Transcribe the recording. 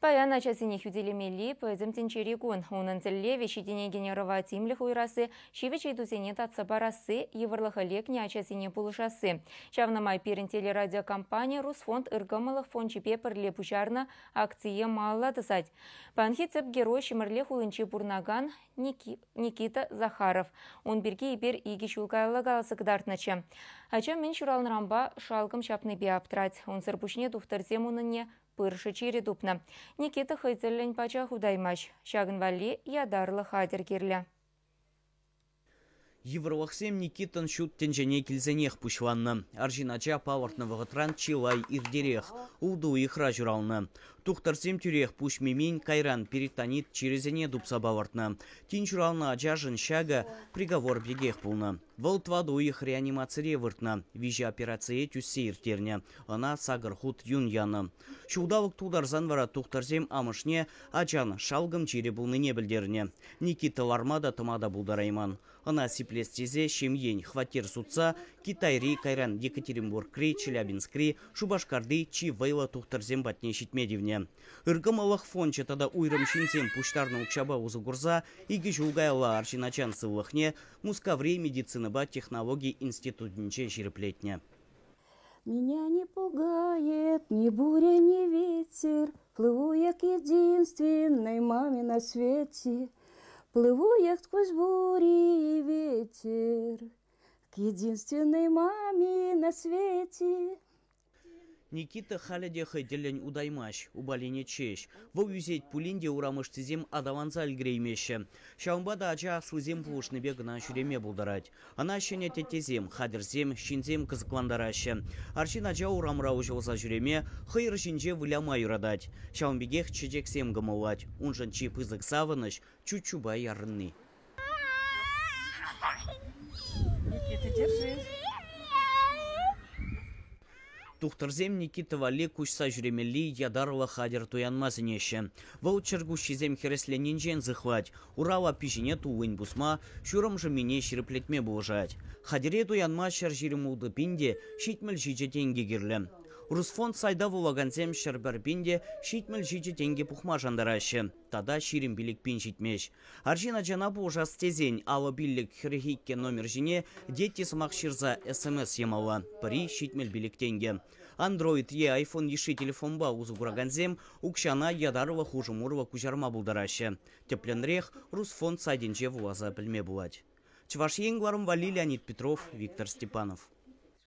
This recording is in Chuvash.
Паян ачасене хӳтӗлемелли пӗтӗм тӗнчери кун. Унӑн тӗллевӗ ҫитӗнекен ӑрӑва тимлӗх уйӑрасси, ҫивӗч ыйтусене татса парасси, йывӑрлӑха лекнӗ ачасене пулӑшасси. Ҫавна май пирӗн телерадиокомпани Русфонд ыркӑмӑллӑх фончӗпе пӗрле пуҫарнӑ акцие малалла тӑсать. Паянхи тӗп герой Ҫӗмӗрле хулинче пурӑнакан Никита Захаров. Ун пирки эпир 2 ҫул каялла каласа кӑтартнӑччӗ. Ача мӗн ҫуралнӑранпа шалкӑм ҫапнипе аптрать. Унсӑр пуҫне тухтӑрсем унӑнне пыршӑ чирӗ тупнӑ. Никита хӑй тӗллӗн пачах утаймасть. Ҫакӑн валли ятарлӑ хатӗр кирлӗ. Йывӑрлӑхсем Никитӑн ҫут тӗнчене килсенех пуҫланнӑ. Арҫын ача палӑртнӑ вӑхӑтран чылай иртерех, ултӑ уйӑхра ҫуралнӑ. Тухтӑрсем тӳрех пуҫ мимин, кайран перитонит чирӗсене тупса палӑртнӑ. Тин ҫуралнӑ ачашӑн ҫакӑ приговор пекех пулнӑ. Вӑл 4 уйӑх реанимацире выртнӑ, 3 операцие тӳссе ирттернӗ. Ӑна 8 хут юн янӑ. Ҫулталӑк тултарсан вара тухтӑрсем амӑшне ачан шалкӑм чирӗ пулнине пӗлтернӗ. Никита ларма та тӑма та пултарайман. Ӑна сиплес тесе ҫемьен хваттер сутса Китайри, кайран Екатеринбургри, Челябинскри, Шупашкарти чи вӑйлӑ тухтӑрсем патне ҫитме тивнӗ. Ыркӑмӑллӑх фончӗ тата уйрӑм ҫынсем пуҫтарнӑ укҫапа усӑ курса 2 ҫул каялла арҫын ачан сывлӑхне Мускаври медицинӑпа технологи институтӗнче ҫирӗплетнӗ. Меня не пугает ни буря, ни ветер, плыву я к единственной маме на свете, плыву я сквозь бури и ветер, к единственной маме на свете. Никита халӗ те хӑй тӗллӗн утаймасть, упаленет ҫеҫ. Вӑл ӳсет пулин те урамӑшсем аталанса ӗлкӗреймеҫҫӗ. Ҫавӑнпа та ача аслисем пулӑшнипе кӑна ҫӳреме пултарать. Ӑна ҫӗнӗ теттесем, хатӗрсем, ҫынсем кӑсӑклантараҫҫӗ. Арҫын ача урамра уҫӑлса ҫӳреме, хӑйӑр ҫинче выляма юратать. Ҫавӑн пекех чечексем кӑмӑллать. Уншӑн чи пысӑк савӑнӑҫ чуччупа ярӑнни. Никита, держись. Тухтӑрсем Никита валли куҫса ҫӳремелли ятарлӑ хатӗр туянма сӗнеҫҫӗ. Вӑл чӗркуҫҫисем хӗресленнинчен сыхлать, ура лаппи ҫине туллин пусма, ҫурӑм шӑммине ҫирӗплетме пулӑшать. Хатӗре туянма 126 пин те 77 тенкӗ кирлӗ. Русфонд сайта вулакансем 101 пин те 77 тенкӗ пухма шантараҫҫӗ. Тата 25 пин ҫитмест. Арҫын ачана пулӑшас тесен 55 42 номер ҫине «Дети» сӑмах ҫырса СМС ямалла. Пӗри 75 тенкӗ. Android е iPhone йышши телефонпа усӑ куракансем укҫана ятарлӑ хушӑм урлӑ куҫарма пултараҫҫӗ. Тӗплӗнрех Русфонд сайтӗнче вуласа пӗлме пулать. Чӑваш Ен кӑларӑм валли Леонид Петров, Виктор Степанов.